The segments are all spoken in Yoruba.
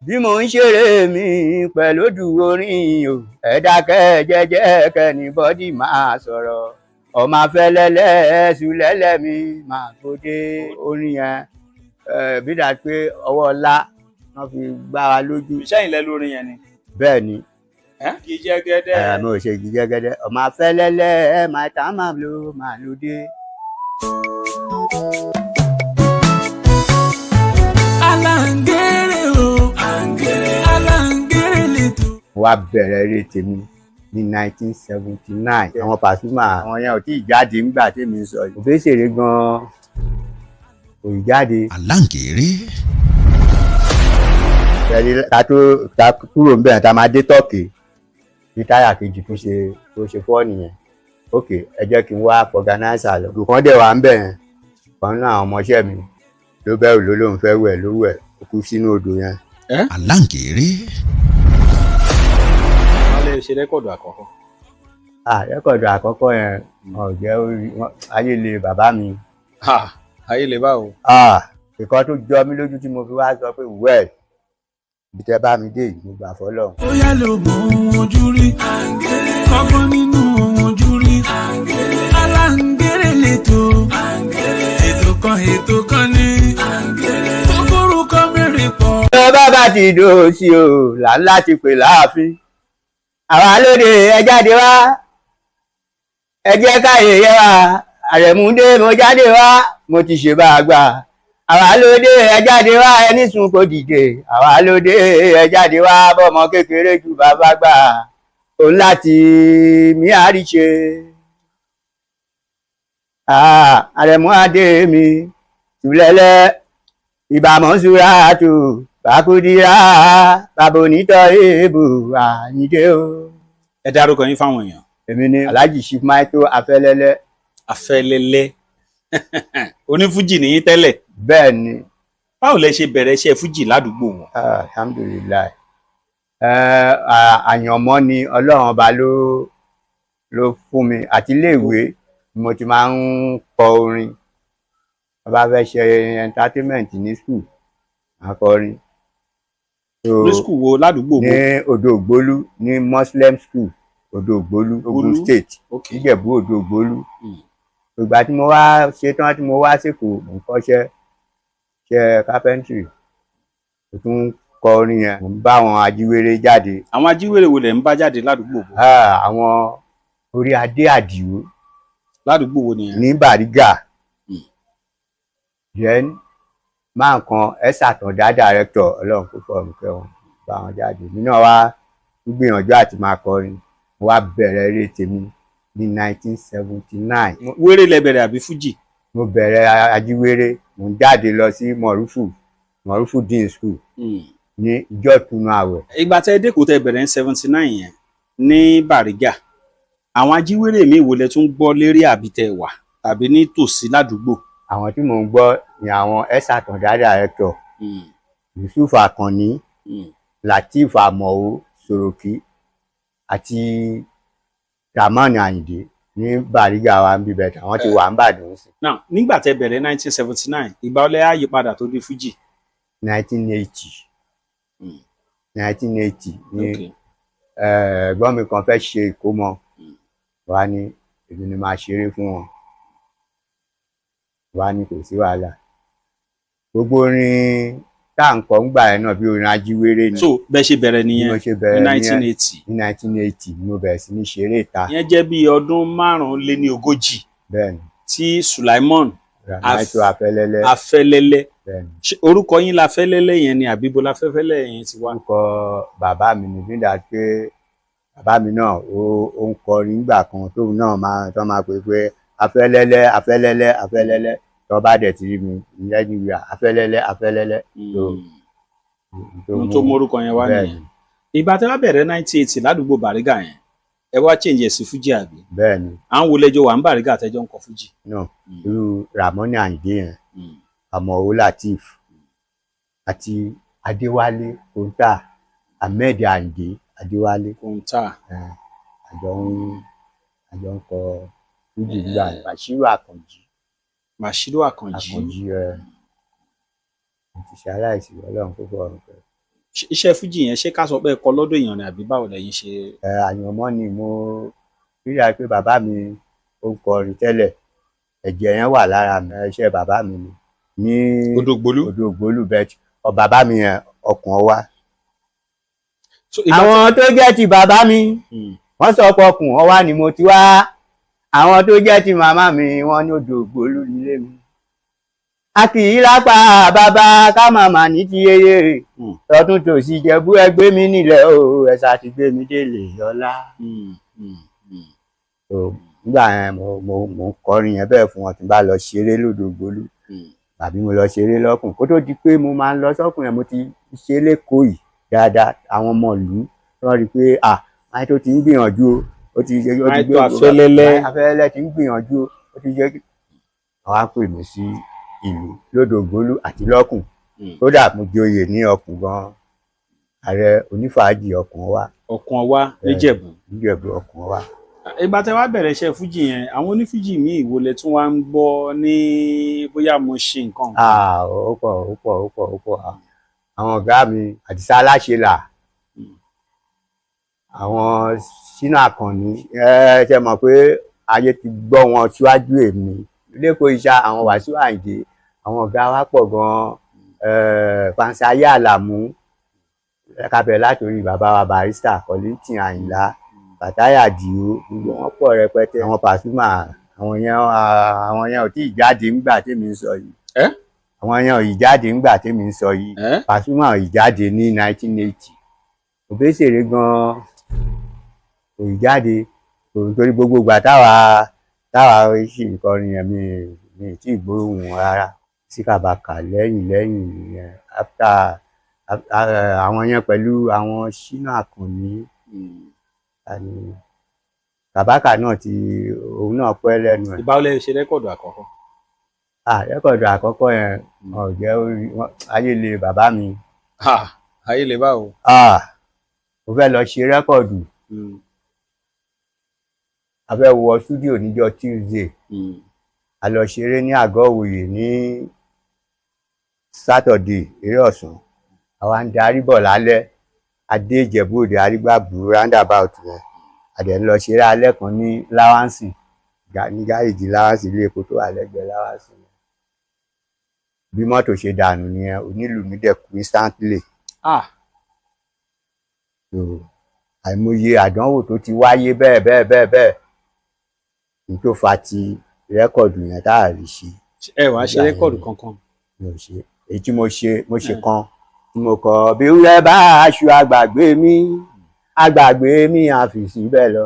Bí mo ń ṣeré mi pẹ̀lú odù orin o, ẹ dákẹ́ jẹ́jẹ́ kẹ́ni bọ́dì máa sọ̀rọ̀. Ọmọ afẹ́lẹ́lẹ́ ṣùlẹ́lẹ́ mi máa gbódé. Orin yẹn bí dà pé ọwọ́ ọlá wọ́n fi gbá wa lójú. Iṣẹ́ ìlẹ̀ lórin yẹn ni. Bẹ́ẹ̀ ni. Kì í jẹ́ gẹ́dẹ́. Mo ṣe kì í jẹ́ gẹ́dẹ́. Ọmọ afẹ́lẹ́lẹ́ máa tá máa lo máa lo dé. Aláǹgẹ̀rẹ̀ o, aláǹgẹ̀rẹ̀ lẹ́tọ̀. Mo wá bẹ̀rẹ̀ eré tèmi ní 1979. Àwọn Pasuma àwọn yẹn ò tí ì jáde nígbà tèmi ń sọ yìí. Òbésèré gan-an kò ì jáde. Aláǹgẹ̀rẹ̀. Tẹ̀lé ta tó ta kúrò ń bẹ̀rẹ̀ ta máa dé tọ́kì bí táyà kejì tó ṣe fọ́ nìyẹn. Ok, ẹ jẹ́ kí n wá fọganáísà lọ. Olùkọ́ dẹ̀ wá ń bẹ̀ yẹn. Kan náà àwọn ọmọọṣẹ́ mi ló bẹ̀rù ló lóun fẹ́ wẹ̀ ló wẹ̀ ó kú sínú odò yẹn. Aláǹgẹ̀rẹ̀. Wọ́n lè ṣe rẹ́kọ̀dù àkọ́kọ́. Rẹ́kọ̀dù àkọ́kọ́ yẹn wọn ò jẹ́ ayé le bàbá mi. Ayé le báwo? Ìkan tó jọ mí lójú tí mo fi wá sọ pé well, ibi tẹ́ bá mi dé yìí mo gbà fọ́lọ́run. Ó yá ló mọ ohun ojú rí, kọ́gbọ́n nínú ohun ojú rí. Aláǹgẹ̀rẹ̀ lẹ́tọ̀, ètò kan ní. Kókóró mẹ́rin pọ̀. Tó bàbá ti dò sí o, là ń láti pè láàfin. Àwa lóde ẹ jáde wá, ẹ jẹ́ káyè yẹ wá. Àrẹ̀múdé mo jáde wá, mo ti ṣe bá a gbà. Àwa lóde ẹ jáde wá, ẹni sùn kò dìde. Àwa lóde ẹ jáde wá, bọ́mọ kékeré ju bàbá gbà. Òun láti mí àríṣe. Àrẹ̀mú adé mi, tùlẹ̀lẹ̀, ìbámu ṣúra tù, bàkúdìrá, bàbá onítọ̀ èèbù, àyíndé o. Ẹ dárúkọ yín fáwọn èèyàn. Èmi ni Alhaji Chief Maito Afẹ́lẹ́lẹ́. Afẹ́lẹ́lẹ́. Onífújì nìyí tẹ́lẹ̀. Bẹ́ẹ̀ ni. Báwo lẹ ṣe bẹ̀rẹ̀ iṣẹ́ fújì ládùúgbò wọn? Alhamdulilayi. Àyànmọ́ ni Ọlọ́run ọba ló fún mi. Àti iléèwé ni mo ti máa ń kọ orin. Bá fẹ́ ṣe entertainment ní school, máa kọrin. Ní school wo ládùúgbò wo? Ní Odò Ògbólú, ní Muslim school, Odò Ògbólú, Ogun State, Ìjẹ̀bú Odò Ògbólú. Ìgbà tí mo wá ṣe tán tí mo wá sèkó, mò ń kọ́ṣẹ́ ṣe carpentry. Mo tún kọ orin yẹn, mò ń bá àwọn ajíwèrè jáde. Àwọn ajíwèrè wo lẹ̀ ń bá jáde ládùúgbò wo? Àwọn orí adé àdìo. Ládùúgbò wo nìyẹn? Ní Bàrígà. Then máa kan ẹ̀sà Àtàndá director, Ọlọ́run kó fọ̀run kẹ́ wọn, bá wọn jáde. Èmi náà wá gbìyànjú àti máa kọrin. Mo wá bẹ̀rẹ̀ eré tèmi ní 1979. Wéré lẹ bẹ̀rẹ̀ àbí fújì? Mo bẹ̀rẹ̀ ajíwéré, mo ń jáde lọ sí Mọ̀rúfù Dean School ní ìjọ ìtúnu àwẹ̀. Ìgbà tẹ dé kò tẹ bẹ̀rẹ̀ ní 79 yẹn ní Bàrígà, àwọn ajíwéré mi wo lẹ tún gbọ́ lérí àbí tẹ wà tàbí ní tòsí ládùúgbò? Àwọn tí mò ń gbọ́ ni àwọn ẹ̀sà Àtàndá director, Yusuf Àkànní, Lateef Àmọ̀ó Sòròkí àti Ramon Àyìndé ní Bàrígà wa ń bíbẹ̀ tàwọn ti wà ń Bàdàn sí. Now nígbà tẹ bẹ̀rẹ̀ 1979, ìgbà ọlẹ́ àyípadà tó di fújì? 1980. 1980 ni ẹ̀gbọ́n mi kan fẹ́ ṣe ìkómọ, wá ní èmi ni máa ṣeré fún wọn. Wá ní kò sí wàhálà. Gbogbo orin tá à ń kọ ńgbà yẹn náà bí orin ajíwéré ni. So bẹ́ẹ̀ ṣe bẹ̀rẹ̀ nìyẹn bí mo ṣe bẹ̀rẹ̀ ní 1980. Ní 1980 ni mo bẹ̀rẹ̀ sí ní ṣeré ìta. Ìyẹn jẹ́ bí ọdún 45. Bẹ́ẹ̀ni. Tí Sulaimon Maito Afẹ́lẹ́lẹ́. Afẹ́lẹ́lẹ́. Bẹ́ẹ̀ni. Orúkọ yín la Fẹ́lẹ́lẹ́ yẹn ni àbí bó la Fẹ́fẹ́lẹ́ yẹn ti wá? Orúkọ bàbá mi ni nígbà pé bàbá mi náà ó ń kọrin nígbà kan tóun náà máa tó máa pè pé Afẹ́lẹ́lẹ́ Afẹ́lẹ́lẹ́ Afẹ́lẹ́lẹ́. Tó bá dẹ̀ ti rí mi lẹ́yìn ìwé Afẹ́lẹ́lẹ́ Afẹ́lẹ́lẹ́. Ohun tó mórúkọ yẹn wá nìyẹn. Ìgbà tí wọ́n bẹ̀rẹ̀ 1980 ládùúgbò Bàrígà yẹn, ẹ wá change ẹ̀ sí fújì àbí? Bẹ́ẹ̀ni. À ń wo lẹ́jọ́ wà ń Bàrígà tẹ́jọ́ ń kọ fújì. No, irú Ramoni Àyìndé yẹn, Àmọ̀ó Lateef àti Adéwálé Kóńtà, Ahmed Àyìndé Adéwálé Kóńtà. Àjọ ń kọ fújì nígbà yẹn. Bàṣírù Àkànjí. Bàṣírù Àkànjí. Àkànjí ẹ ti ṣe aláìsí, Ọlọ́run kó fọ̀run kẹ́. Iṣẹ́ fújì yẹn, ṣé ká sọ pé ẹ kọ́ lọ́dọ̀ èèyàn ni àbí báwo lẹ̀yin ṣe? Ẹ àyànmọ́ ni. Mo ríra pé bàbá mi ó ń kọrin tẹ́lẹ̀, ẹ̀jẹ̀ yẹn wà lára mi. Iṣẹ́ bàbá mi ni ní Odògbolú. Odògbolú bẹ́ẹ̀ ọ bàbá mi yẹn ọkàn wa. So, ìgbà Àwọn tó jẹ́ ti bàbá mi, wọ́n sọ pé ọkùn ọwá ni mo ti wá. Àwọn tó jẹ́ ti màmá mi, wọ́n ní Odògbolú nílé mi. A kì í lápá bàbá ká màmá ní ti yeye. Tọdún tòsí Ìjẹ̀bú ẹgbẹ́ mi nílẹ̀ o, ẹ̀sà ti gbé mi délé ọlá. So, nígbà yẹn mo ń kọrin yẹn bẹ́ẹ̀ fún wọn tí n bá lọ ṣeré lódògbolú tàbí mo lọ ṣeré lọ́kùn. Kó tó di pé mo máa ń lọ sọ́kùn yẹn, mo ti ṣe lẹ́kọ̀ọ́ yìí dáadáa. Àwọn ọmọ ìlú wọ́n rí i pé à máa tó ti ń gbìyànjú o, ó ti ṣe, ó ti gbé Máìtó Afẹ́lẹ́lẹ́. Afẹ́lẹ́lẹ́ ti ń gbìyànjú o, ó ti ṣe. Àwọn á pè mí sí ìlú lódògbolú àti lọ́kùn. Kódà mo joyè ní Ọ̀kùn gan, ààrẹ onífàájì Ọ̀kùn wa. Ọ̀kùn Ọwá níjẹ̀bú. Níjẹ̀bú, Ọ̀kùn wa. Ìgbà tẹ́ wá bẹ̀rẹ̀ iṣẹ́ fújì yẹn, àwọn onífújì míì wo lẹ tún wá ń gbọ́ ní bóyá mo ṣe nǹkan? Ah, ó pọ̀, ó pọ̀, ó pọ̀, ó pọ̀. Àwọn ọ̀gá mi, Àdìsá Aláṣẹlà, àwọn Ṣínà Àkànní, ẹ ṣe mọ̀ pé ayé ti gbọ́ wọn síwájú èmi lẹ́kọ̀ọ́ iṣá. Àwọn Wàsíù Àyìndé, àwọn ọ̀gá wa pọ̀ gan-an. Fànsáyé Àlàmú, kábẹ̀ látòrí bàbá wa Barrister Kollington Àyìnlá, Fatai Àdìó, gbogbo wọn pọ̀ rẹpẹtẹ. Àwọn Pasuma, àwọn yẹn ò tí ì jáde ńgbà tèmi ń sọ yìí. Ẹ́? Àwọn yẹn ò ì jáde ńgbà tèmi ń sọ yìí. Ẹ́? Pasuma ò ì jáde ní 1980. Òbésèré gan ò ì jáde torí gbogbo ìgbà táwa ṣì ń kọrin yẹn, mi ì tí ì gbóhùn wọn rárá sí kàbàkà lẹ́yìn yẹn, after àwọn yẹn pẹ̀lú àwọn Ṣínà Àkànní. Àní kàbákà náà ti òun náà pẹ́ lẹ́nu ẹ̀. Ìgbà wo lẹ ṣe record àkọ́kọ́? Ah, record àkọ́kọ́ yẹn, wọn ò jẹ́ ayé le bàbá mi. Ah, ayé lè báwo? Ah, mo fẹ́ lọ ṣe record. A fẹ́ wọ studio níjọ́ Tuesday. A lọ ṣeré ní àgọ́ òwòye ní Saturday, eré ọ̀sán. Àwa ń darí bọ̀ lálẹ́, adé Ìjẹ̀bú Òde, arígbàbù roundabout yẹn. A dẹ̀ ń lọ ṣeré alẹ́ kan ní Láwánsì, ní gáréèjì Láwánsì, ilé epo tó wà lẹ́gbẹ̀ẹ́ Láwánsì yẹn. Bí mọ́tò ṣe dànù nìyẹn, onílù mi dẹ̀ kú instantly. Ah. So, àìmọye àdánwò tó ti wáyé bẹ́ẹ̀ bẹ́ẹ̀ bẹ́ẹ̀ bẹ́ẹ̀ ní tó fa ti record yẹn tá a rí ṣe. Ẹ wàá ṣe Nígbà record yẹn. kankan? Mi ò ṣe. Èyí tí mo ṣe, mo ṣe kan tí mo kọ: bí wúrẹ́ bá aṣọ àgbàgbé mi, àgbàgbé mi àfìsí bẹ́ẹ̀ lọ,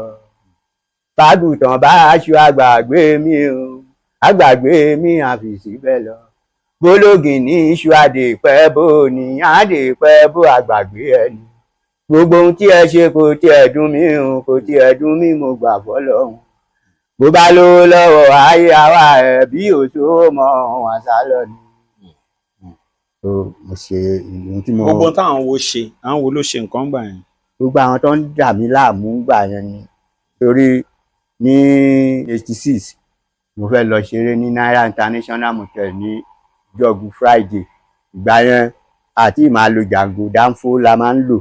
bágùtàn bá aṣọ àgbàgbé mi o, àgbàgbé mi àfìsí bẹ́ẹ̀ lọ, bólógì ní iṣu àdèpẹ́ bó ní àdèpẹ́ bó, àgbàgbé ẹni. Gbogbo ohun tí ẹ ṣe kò tiẹ̀ dùn mí o, kò tiẹ̀ dùn mí, mo gbà fọ́lọ́run. Bó bá lówó lọ́wọ́ ayé àwa ẹ̀ bí òṣòwò mọ́ wọn sá lọ ni. So mo ṣe ohun tí mo. Gbogbo táwọn wo ṣe, àwọn wo ló ṣe nǹkan gbà yẹn? Gbogbo àwọn tó ń dà mí láàmú gbà yẹn ni. Torí ní 86, mo fẹ́ lọ ṣeré ní Naira International Motel ní jọ́gù Friday. Ìgbà yẹn àti máa lo Django, dánfó la máa ń lò.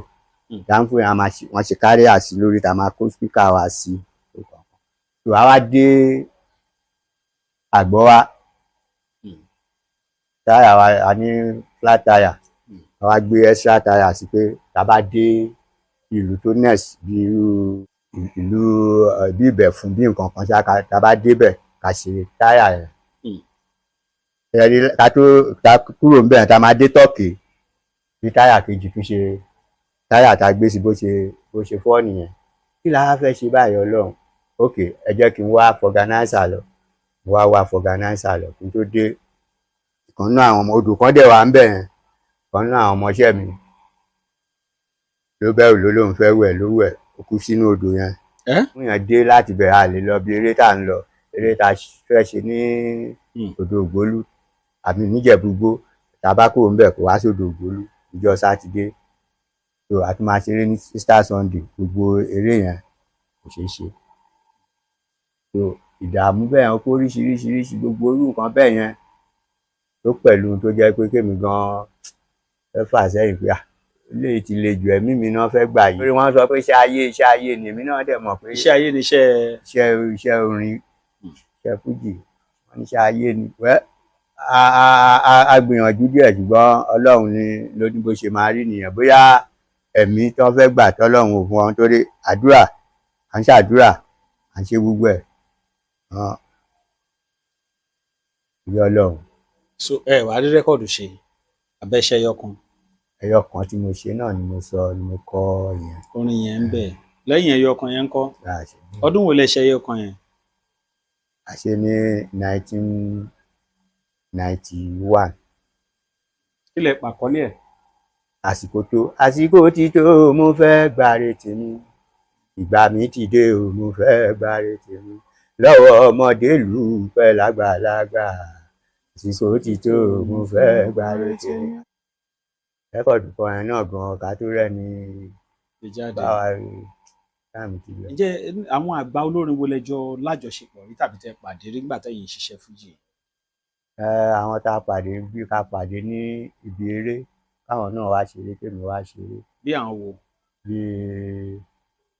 Dánfó yẹn a máa ṣe, wọ́n ṣe carrier sí lórí, tá a máa kó speaker wa sí. So àwa dé àgbọ̀ wa, táyà wa, a ní flat tire, àwa gbé extra tire sí pé tá a bá dé ìlú tó next, bí irú ìlú bí Ìbẹ̀fún, bí nǹkan kan ṣá, tá a bá débẹ̀ ká ṣe táyà yẹn. Ẹ̀rí ká tó ká kúrò níbẹ̀, tá a máa dé tọ́kì, bí táyà kejì tún ṣe, táyà tá a gbé sí, bó ṣe fọ́ nìyẹn. Kí la wá fẹ́ ṣe báyìí, Ọlọ́run? Ok, ẹ jẹ́ kí n wá fọganáísà lọ. Mo wá wá fọganáísà lọ. Kí n tó dé, ìkan náà àwọn ọmọ odò kan dẹ̀ wà ń bẹ̀ yẹn. Ìkan náà àwọn ọmọọṣẹ́ mi ló bẹ̀rù, ló lóun fẹ́ wẹ̀, ló wẹ̀, ó kú sínú odò yẹn. Ẹ́? Fún yẹn dé láti bẹ̀rẹ̀, a lè lọ bí eré tá à ń lọ, eré tá a fẹ́ ṣe ní odò Ògbólú àbí níjẹ̀búgbó. Tá a bá kúrò ńbẹ̀, kó wá sódò Ògbólú ìjọ Sátidé, so a tún máa ṣeré ní Easter Sunday. Gbogbo eré yẹn kò ṣeé ṣe. So ìdààmú bẹ́ẹ̀ yẹn kó oríṣiríṣiríṣi, gbogbo irú nǹkan bẹ́ẹ̀ yẹn tó pẹ̀lú ohun tó jẹ́ pé kémi gan-an fẹ́ fà sẹ́yìn pé ah. Eléyìí ti le jù, ẹ̀mí mi náà fẹ́ gbà yìí. Torí wọ́n sọ pé iṣẹ́ ayé, iṣẹ́ ayé ni, èmi náà dẹ̀ mọ̀ pé Iṣẹ́ ayé ni iṣẹ́. Iṣẹ́ orin, iṣẹ́ fújì, wọ́n ní iṣẹ́ ayé ni. Wẹ́ a a a a gbìyànjú díẹ̀, ṣùgbọ́n Ọlọ́run ni ló ní bó ṣe máa rí nìyẹn. Bóyá ẹ̀mí tó fẹ́ gbà tọ́lọ́run ò fún wọn, torí àdúrà, à ń ṣàdúrà, à ń ṣe gbogbo ẹ̀ hàn ìyá Ọlọ́run. So ẹ wàá rí record ṣe abẹ́ṣẹ́ ẹyọ kan? Ẹyọ kan tí mo ṣe náà ni mo sọ, ni mo kọ yẹn. Orin yẹn ń bẹ lẹ́yìn ẹyọ kan yẹn ń kọ́? Tá a ṣe. Ọdún wo lẹ ṣe ẹyọ kan yẹn? A ṣe ní 1991. Kí lẹ pàkọ́lé ẹ̀? Àsìkò tó, àsìkò ti tó, mo fẹ́ gbàre tèmi, ìgbà mi ti dé o, mo fẹ́ gbàre tèmi lọ́wọ́ ọmọdé lù ú pẹ́ lágbàlagbà, àsìkò ti tó, mo fẹ́ gbàre tèmi. Record kan yẹn náà gan, ká tó rẹ́ni Lè jáde. Báwa táàmù ti lọ. Ǹjẹ́ àwọn àgbà olórin wo lẹ jọ lájọṣepọ̀ rí tàbí tẹ pàdé rí nígbà tẹ́yìn ń ṣiṣẹ́ fújì? Ẹ, àwọn tá a pàdé, bí ká pàdé ní ibi eré, káwọn náà wá ṣeré, kémi wá ṣeré. Bí àwọn wo? Bíi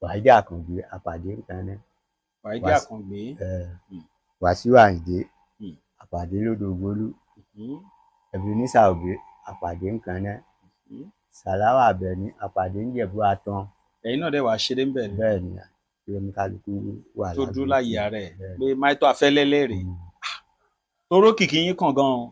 Wàhídì Àkàngbé, àpàdé nǹkan náà. Wàhídì Àkàngbé. Wàsíù Àyìndé, àpàdé lódògbólú. Ebenezer Obey, àpàdé nǹkan náà. Sàláwà Àbẹ̀ní, àpàdé ńjẹ̀bú Àtàn. Ẹ̀yin náà dẹ̀ wá ṣeré ń bẹ̀ ni? Bẹ́ẹ̀ ni, tí oníkálukú wà Tó dúró láyé ara ẹ̀ Bẹ́ẹ̀ pé máìtó afẹ́lẹ́lẹ́ rèé. Toró kìkì yín kàn gan-an.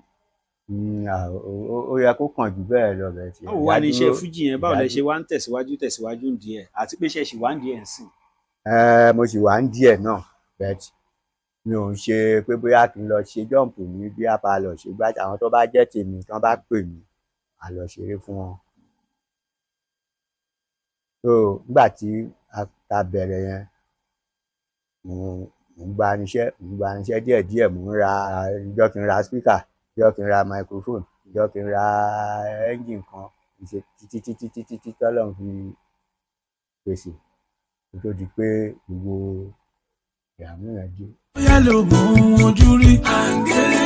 Ó yẹ kó kàn jù bẹ́ẹ̀ lọ bẹ́ẹ̀ tiẹ̀. Báwo wá ní iṣẹ́ Ìdádúró- fújì yẹn, báwo lẹ ìdádúró- ṣe wá ń tẹ̀síwájú tẹ̀síwájú ń díẹ̀, àti pé ṣe ṣì wá ń díẹ̀ ń sìn? Ẹ, mo sì wà ń díẹ̀ náà, but mi ò ń ṣe pé bóyá kí n lọ ṣe jump ní bí a bá lọ ṣe gbá. Àwọn tó bá jẹ́ tèmi, tí wọ́n bá pè mí, à lọ ṣeré fún wọn. So nígbà tí a ta bẹ̀rẹ̀ yẹn, mo ń gba irinṣẹ́, mo ń gba irinṣẹ́ díẹ̀díẹ̀, mo ń ra, ìjọ́ kí n ra speaker, ìjọ́ kí n ra microphone, ìjọ́ kí n ra engine kan, ìṣe títí títí títí tí tọ́lọ́run fi pèsè kó tó di pé gbogbo ìdààmú yẹn dé. Bóyá ló mọ ohun ojú rí,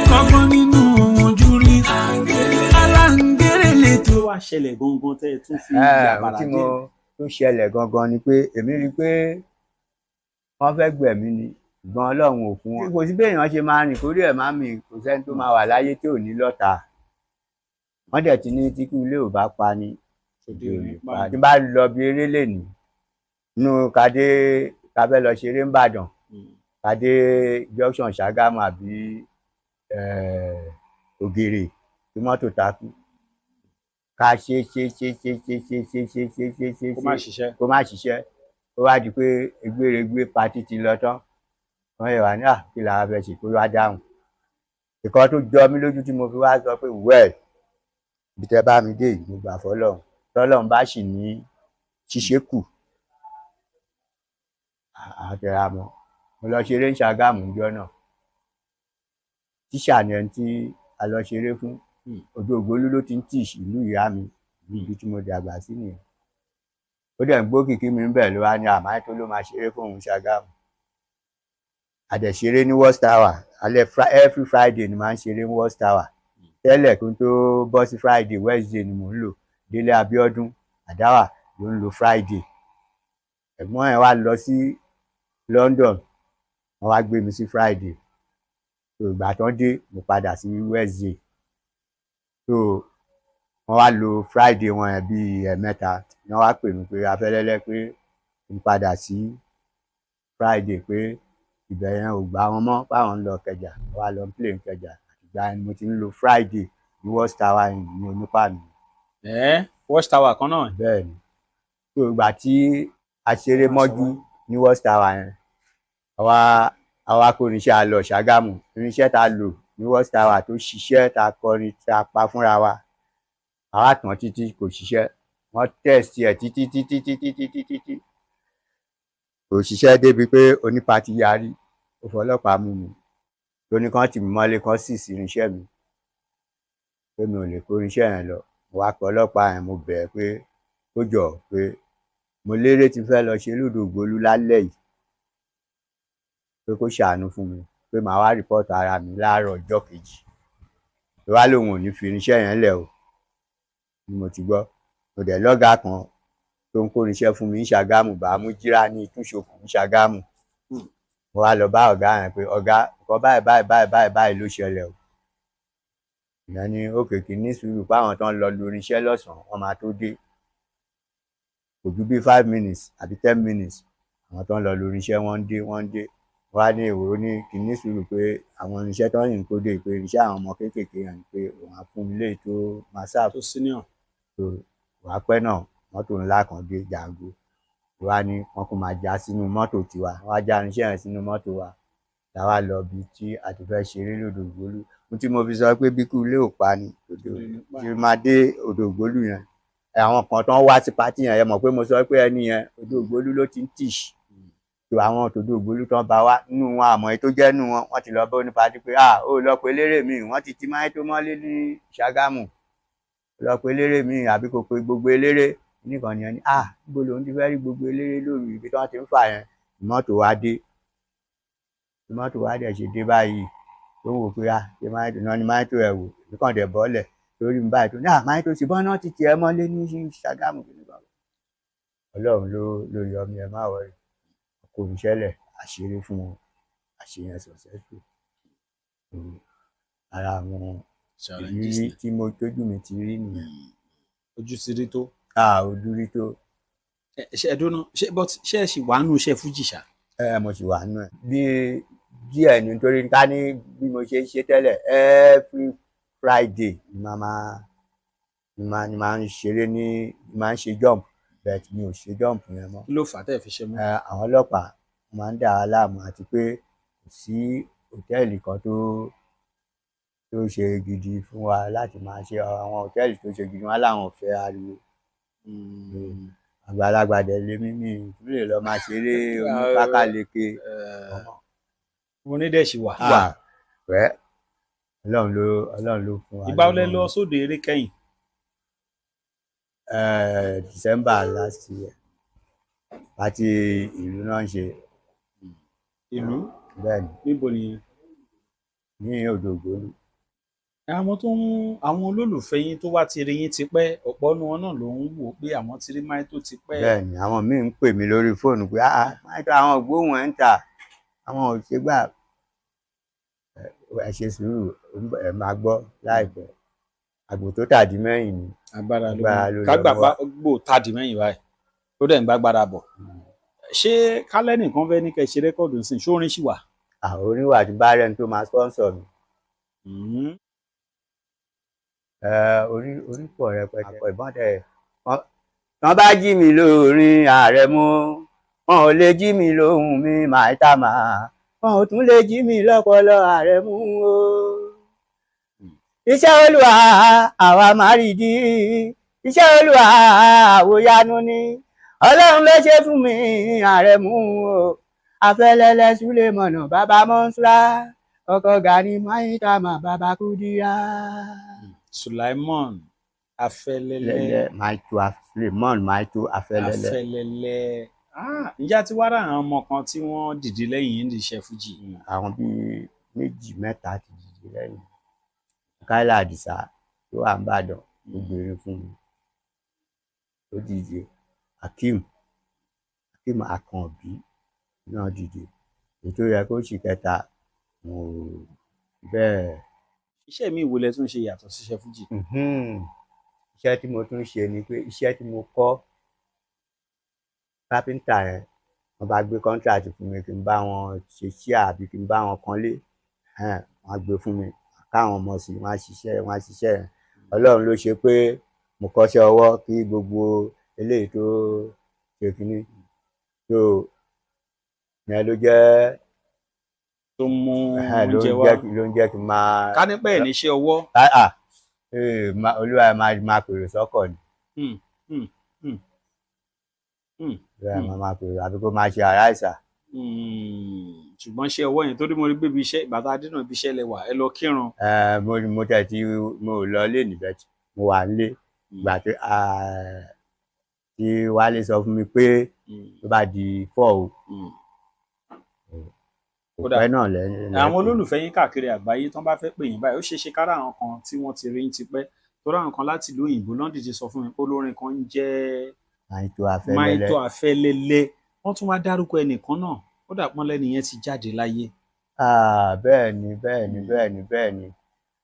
kọ́gbọ́n nínú ohun ojú rí, aláǹgẹ̀rẹ̀ Kí lẹ́tọ̀. ló wá ṣẹlẹ̀ gangan tẹ́ ẹ tún fi Ẹ, ohun yàbàrà tí dé? mo tó ṣẹlẹ̀ gangan ni pé èmi rí i pé wọ́n fẹ́ gbẹ̀mí ni, ṣùgbọ́n Ọlọ́run ò fún wọn. Kò sí béèyàn ṣe máa rìn kórí ẹ̀ máa mì, kò sẹ́ni tó máa wà láyé tí ò ní lọ́ta. Wọ́n dẹ̀ ti ní tí kú ilé ò bá pa ni, Òde òde ò ò ní lè pa pa. ni. Tí n bá lọ bí eré lèní, inú kadé ká fẹ́ lọ ṣeré ńbàdàn, kadé junction Ṣàgámù àbí Ògèrè, tí mọ́tò takú, ká ṣe ṣe ṣe ṣe ṣe ṣe ṣe ṣe ṣe ṣe ṣe Kó má ṣiṣẹ́. Kó má ṣiṣẹ́. Ó wá di pé egbèrègbè patí ti lọ tán, wọ́n yẹ wá ní à kí làwa fẹ́ ṣe, kó wá dáhùn. Ìkan tó jọ mí lójú tí mo fi wá sọ pé, well, ibi tẹ́ bá mi dé yìí, mo gbà fọ́lọ́run, tọ́lọ́run bá sì ní ṣíṣe kù, à tẹra mọ́. Mo lọ ṣeré ní Ṣàgámù níjọ́ náà, tíṣà ni ẹni tí a lọ ṣeré fún. Odò Ògbólú ló ti ń tì, ìlú ìyá mi, ibi tí mo dàgbà sí nìyẹn. Ó dẹ̀ ń gbókìkí mi ńbẹ̀, ló wá ní àmáyé tó ló máa ṣeré fún òun Ṣàgámù. A dẹ̀ ṣeré ní Watch Tower alẹ́. Every Friday ni màá ń ṣeré ní Watch Tower tẹ́lẹ̀. Kí n tó bọ́ sí Friday, Wednesday ni mò ń lò. Délé Abíọ́dún Àdáwà ló ń lo Friday. Ẹ̀gbọ́n ẹ̀ wá lọ sí London, wọ́n wá gbé mi sí Friday. So ìgbà tán dé, mo padà sí Wednesday. So wọ́n wá lo Friday wọn yẹn bíi ẹ̀ẹ̀mẹ́ta. Wọ́n wá pè mí pé afẹ́lẹ́lẹ́ pé n padà sí Friday, pé ibẹ̀ yẹn ò gbà wọn mọ́, báwọn ń lọ Ìkẹjà, wọ́n wá lọ ń play Ìkẹjà. Àtìgbà yẹn ni mo ti ń lo Friday ní Watch Tower Inn ní Onípàánù. Ẹ Watch Tower kan náà? Bẹ́ẹ̀ ni. So ìgbà tí a ṣeré mọ́jú ní Watch Tower yẹn, àwa kó irinṣẹ́, a lọ Ṣàgámù. Irinṣẹ́ tá a lò ní Watch Tower tó ṣiṣẹ́, tá a kọrin, tá a pa fúnra wa, àwa tàn títí, kò ṣiṣẹ́. Wọ́n test ẹ̀ títí títí títí títí títí, kò ṣiṣẹ́, débi pé onípatí yarí, ó fọlọ́pàá mú mi, tó ní kán tì mí mọ́lé, kán sì sí irinṣẹ́ mi, pé mi ò lè kó irinṣẹ́ yẹn lọ. Mo wá pe ọlọ́pàá yẹn, mo bẹ̀ ẹ́ pé kó jọ̀ọ́, pé mo lérè tí fẹ́ lọ ṣe lódò Ògbólú lálẹ́ yìí, pé kó ṣàánú fún mi, pé màá wá report ara mi láàárọ̀ ọjọ́ kejì. Ló wá lóun ò ní fi irinṣẹ́ yẹn lẹ̀ o, ni mo ti gbọ́. Mo dẹ̀ lọ́gàá kan tó ń kórinṣẹ́ fún mi ní Ṣàgámù, bàámú jíra ní Ìtúnṣokùn ní Ṣàgámù. Mo wá lọ bá ọ̀gá yẹn pé ọ̀gá, nǹkan báyìí báyìí báyìí báyìí báyìí ló ṣẹlẹ̀ o. Ìyẹn ní òkè kì í ní sùúrù páwọn tó ń lọ lu irinṣẹ́ lọ́sàn-án wọ́n máa tó dé. Kò ju bí 5 minutes àbí 10 minutes, àwọn tó ń lọ lu irinṣẹ́ wọ́n ń dé, wọ́n ń dé. Wá ní èwo ní kì í ní sùúrù pé àwọn irinṣẹ́ tó ń yìn kó dé, pé irinṣẹ́ àwọn ọmọ kéékèèké yẹn ni, pé òun á fún mi léyìí tó máa sáà Tó senior. Tó wàá pẹ́ náà, mọ́tò ńlá kan dé jàǹgó, wá ní wọn kò máa já sínú mọ́tò tiwa. Wọ́n á já irinṣẹ́ yẹn sínú mọ́tò wa, làwa lọ bí tí a ti fẹ́ ṣeré lódò Ògbólú. Ohun tí mo fi sọ pé bí kú ilé ò pa ni òdò tí máa dé odò Ògbólú yẹn, àwọn kan tó ń wá sí patí yẹn, ẹ mọ̀ pé mo sọ pé ẹni yẹn odò Ògbólú ló ti ń tìṣ tó, àwọn tòdó Ògbólú tó ń bá wa nínú wọn, àmọ́ èyí tó jẹ́ nínú wọn, wọ́n ti lọ bá oní patí pé ah, ó lọ pé eléré mi, wọ́n ti ti máa tó mọ́lé ní Ṣàgámù, lọ pé eléré mi àbí kò pé gbogbo eléré nìkan ni. Ẹni ah, níbo lòun ti fẹ́ rí gbogbo eléré lóru ibi tí wọ́n ti ń fà yẹn? Mọ́tò wa dé, mọ́tò wa dẹ̀ ṣe dé báyìí, tó ń wò pé ah, ṣe máa tó náà ni máa tó ẹ̀ wò nìkan dẹ̀ bọ́lẹ̀ lórí mi báyìí, tó ní ah, máa tó ṣe bọ́ná ti tiẹ̀ mọ́lé ní Ṣàgámù kìnìkan. Ọlọ́run ló yọ mí, ẹ má wọrí, kò ní ṣẹlẹ̀, àṣírí fún wọn, àṣeyẹn successful. So, ara àwọn Challenges ìrírí ni. tí mo tójú mi ti rí nìyẹn. Ojú ti rí tó. Ah, ojú rí tó. Ṣe ẹ dúró náà, ṣé but ṣé ẹ ṣì wà nù iṣẹ́ fújì ṣá? Ẹ mo sì wà nù ẹ bí díẹ̀ nítorí ká ní bí mo ṣe ń ṣe tẹ́lẹ̀, every Friday ni màá máa ni màá ni màá ń ṣeré ní ni màá ń ṣe jump, but mi ò ṣe jump yẹn mọ́. Kí ló fà á tẹ́ ẹ fi ṣe mọ́? Ẹ, àwọn ọlọ́pàá máa ń dà á láàmú, àti pé kò sí hòtẹ́ẹ̀lì kan tó ṣe gidi fún wa láti máa ṣe. Àwọn hòtẹ́ẹ̀lì tó ṣe gidi wọn láwọn ò fẹ́ ariwo. Àgbàlagbà dẹ̀ lé mímí tún lè lọ máa ṣeré onípákáleke. Mo ní dẹ̀ ṣì wà. Ah, wẹ́, Ọlọ́run ló fún wa. Ìgbà wo lẹ lọ́gbọ́n. lọ sóde eré kẹ́yìn? December last year, àti ìlú náà ń ṣe. Ìlú? Bẹ́ẹ̀ ni. Níbo nìyẹn? Ní Odò Ògbólú. Àwọn tó ń àwọn olólùfẹ́ yín tó wá ti rí yín tipẹ́, ọ̀pọ̀ nu wọn náà ló ń wò ó pé àwọn ti rí Maito tipẹ́. Bẹ́ẹ̀ ni, àwọn míì ń pè mí lórí fóònù pé ah, Maito, àwọn ògbóhùn ẹ̀ ń tà, àwọn ò ṣe gbà. Ẹ ṣe sùúrù, ẹ máa gbọ́ láìpẹ́. Àgbò tó tàdí mẹ́yìn ni. Agbára ló Agbára mú ló lọ kágbà mú wa. gbò tàdí mẹ́yìn báyìí ó dẹ̀ ń gbàgbára bọ̀. Ṣé kálẹ́ nìkan fẹ́ ní kẹ́ ṣe record nsìn, ṣó orin ṣì wà? Àwọn oníwà tí bá rẹni tó máa sponsor mi. Ẹ, orí orí pọ̀ rẹpẹtẹ. Àpò ìbọn tẹ wọ́n bá jí mi lórin ààrẹ mú, wọn ò lè jí mi lóhùn mi màítàmá, wọn ò tún lè jí mi lọ́pọlọ ààrẹ mú o. Iṣẹ́ Olúwa àwa máa rí di, iṣẹ́ Olúwa àwòyanu ni, Ọlọ́run ló ṣe fún mi ààrẹ mú o. Afẹ́lẹ́lẹ́ Súlẹ̀mọ̀nà bàbá Mọ́nsúrà, ọkọ̀ Gani Maitama bàbá Kúdírà. Sulaimon Afẹ́lẹ́lẹ́. Lẹ́lẹ́ Maito, Sulemon Maito Afẹ́lẹ́lẹ́. Afẹ́lẹ́lẹ́. Ah, ǹjẹ́ a ti wá rà àwọn ọmọ kan tí wọ́n dìde lẹ́yìn yín ní iṣẹ́ fújì? Àwọn bíi méjì mẹ́ta ti dìde lẹ́yìn. Káílà Àdìsá tó wà ń bàdàn, ó gbèrè fún mi, ó dìde. Akeem Akànbí náà dìde. Ètò yẹ kó sì kẹta, mo bẹ́ẹ̀. Iṣẹ́ mi wo lẹ tún ṣe yàtọ̀ síṣẹ́ fújì? Iṣẹ́ tí mo tún ṣe ni pé iṣẹ́ tí mo kọ́, kápẹ́ńtà yẹn, wọ́n bá gbé contract fún mi kí n bá wọn ṣe chair àbí kí n bá wọn kanlé. Wọ́n á gbé fún mi káwọn ọmọ sí, wọ́n á ṣiṣẹ́, wọ́n á ṣiṣẹ́ yẹn. Ọlọ́run ló ṣe pé mo kọ́ṣẹ́ ọwọ́ kí gbogbo eléyìí tó ṣe kínní tó yẹn ló jẹ́ Tó mú ló ń oúnjẹ wá. Ló ń jẹ́ kí n máa Ká ní pẹ́ níṣẹ́ ọwọ́. Ah, ah. Olúwa ẹ̀ máa pèrò sọ́kọ̀ ni. Olúwa ẹ̀ máa pèrò àbí kó máa ṣe àráìsà. Ṣùgbọ́n iṣẹ́ ọwọ́ yẹn, torí mo rí pé ibi iṣẹ́ ìgbà tá a dínà ibi iṣẹ́ lẹ wà, ẹ lọ kírun. Mo tẹ̀ tí mo ò lọ lé níbẹ̀ tí mo wà nílé ìgbà tí tí Wálé sọ fún mi pé tó bá di 4 o, kò Kódà, pẹ́ náà lẹ́yìn. Àwọn olólùfẹ́ yín káàkiri àgbáyé tán bá fẹ́ pè yín báyìí, ó ṣeé ṣe kára àwọn kan tí wọ́n ti rí yín tipẹ́. Torí àwọn kan láti ìlú òyìnbó London ti sọ fún mi pé olórin kan ń jẹ́ Maito Afẹ́lẹ́lẹ́. Maito Afẹ́lẹ́lẹ́. Wọ́n tún wá dárúkọ ẹnìkan náà, ó dà pọ́n lẹ́nu yẹn ti jáde láyé. Ah, bẹ́ẹ̀ ni, bẹ́ẹ̀ ni, bẹ́ẹ̀ ni, bẹ́ẹ̀ ni,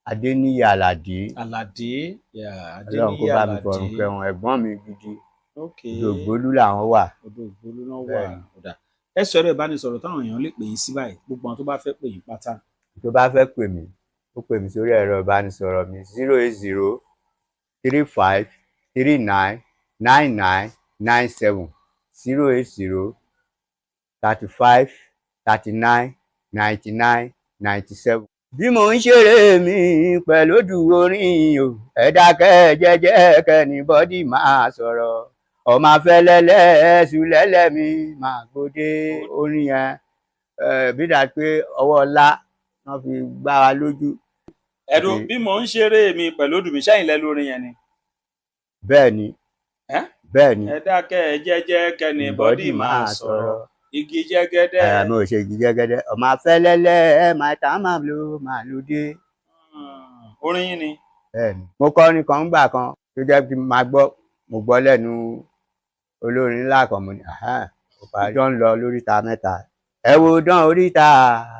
Adéníyì Àlàdé. Àlàdé, yeah, Ọlọ́run kó Adéníyì bá mi fọ̀run Àlàdé. kẹ́ wọn, ẹ̀gbọ́n mi gidi. Ògbólú làwọn wà. Odò Ògbólú náà wà. Bẹ́ẹ̀ni. Ọ̀dà, ẹ sọ ẹ̀rọ ìbánisọ̀rọ̀ táwọn èèyàn lè pè yín sí báyìí, gbogbo àwọn tó bá fẹ́ pè yín pátá. Tó bá fẹ́ pè mí, ó pè mí sórí ẹ̀rọ ìbánisọ̀rọ̀ mi, 08035399997, 08035399997. Bí mo ń ṣeré mi pẹ̀lú odù orin o, ẹ dákẹ́ jẹ́jẹ́, kẹ́ni bọ́dì máa sọ̀rọ̀, ọmọ afẹ́lẹ́lẹ́ ṣùlẹ́lẹ́ mi máa gbòde. Orin yẹn, bí dà pé ọwọ́ ọlá wọ́n fi gbá wa lójú. Ẹ̀dùn bí mò ń ṣeré mi pẹ̀lú odù mi, sẹ́yìn lẹ́ lórin yẹn ni? Bẹ́ẹ̀ ni. Ẹ́? Bẹ́ẹ̀ ni. Ẹ dákẹ́ jẹ́jẹ́, kẹ́ni bọ́dì máa sọ̀rọ̀, igi jẹ́gẹ́dẹ́. Ẹ mo ṣe igi jẹ́gẹ́dẹ́, ọmọ afẹ́lẹ́lẹ́ máa tá máa lo máa lo dé. Orin yín ni. Bẹ́ẹ̀ ni, mo kọrin kan ńgbà kan tó jẹ́ kí n máa gbọ́, mo gbọ́ lẹ́nu olórin ńlá kan, mo ní "Ahán, ó parí." Idán ń lọ lóríta mẹ́ta, ẹ wo dán oríta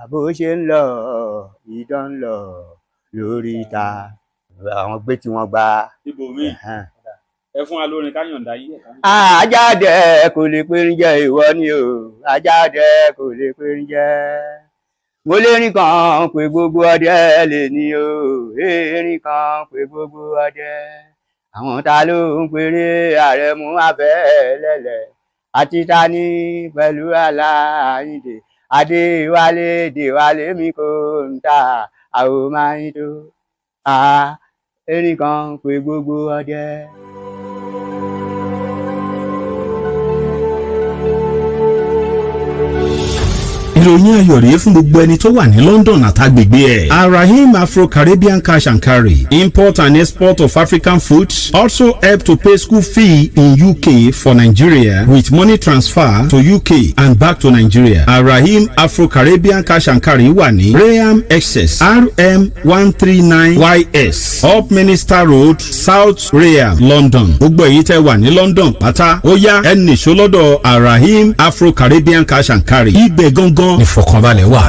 bó ṣe ń lọ, idán ń lọ lóríta, àwọn gbé tí wọ́n gba. Ibòmíì. Ahán. Ẹ fún wa lórin káyọ̀ǹda yín. Ajáde kò lè périn jẹ, ìwọ ni o, ajáde kò lè périn jẹ. Mo lérin kan pé gbogbo ọdẹ lè ní o, erin kan pé gbogbo ọdẹ. Àwọn ta ló ń péré? Àrẹ̀mú Afẹ́lẹ́lẹ̀ àti tani pẹ̀lú Aláyíǹde Adéwálé, Déwálé mi kò ń ta àwọn máa ń tó erin kan pé gbogbo ọdẹ. Ìròyìn ayọ̀ rèé fún gbogbo ẹni tó wà ní London àtàgbègbè ẹ̀. Arahim Afro-Caribbean Cash and Carry, import and export of African foods, also help to pay school fee in UK for Nigeria with money transfer to UK and back to Nigeria. Arahim Afro-Caribbean Cash and Carry wà ní Rainham, Essex, RM139 YS, Upminster Road, South Rainham, London. Gbogbo èyí tẹ́ wà ní London pátá, ó yá, ẹ nìṣó lọ́dọ̀ Arahim Afro-Caribbean Cash and Carry. Ibẹ̀ gangan ìfọ̀kànbalẹ̀ wà.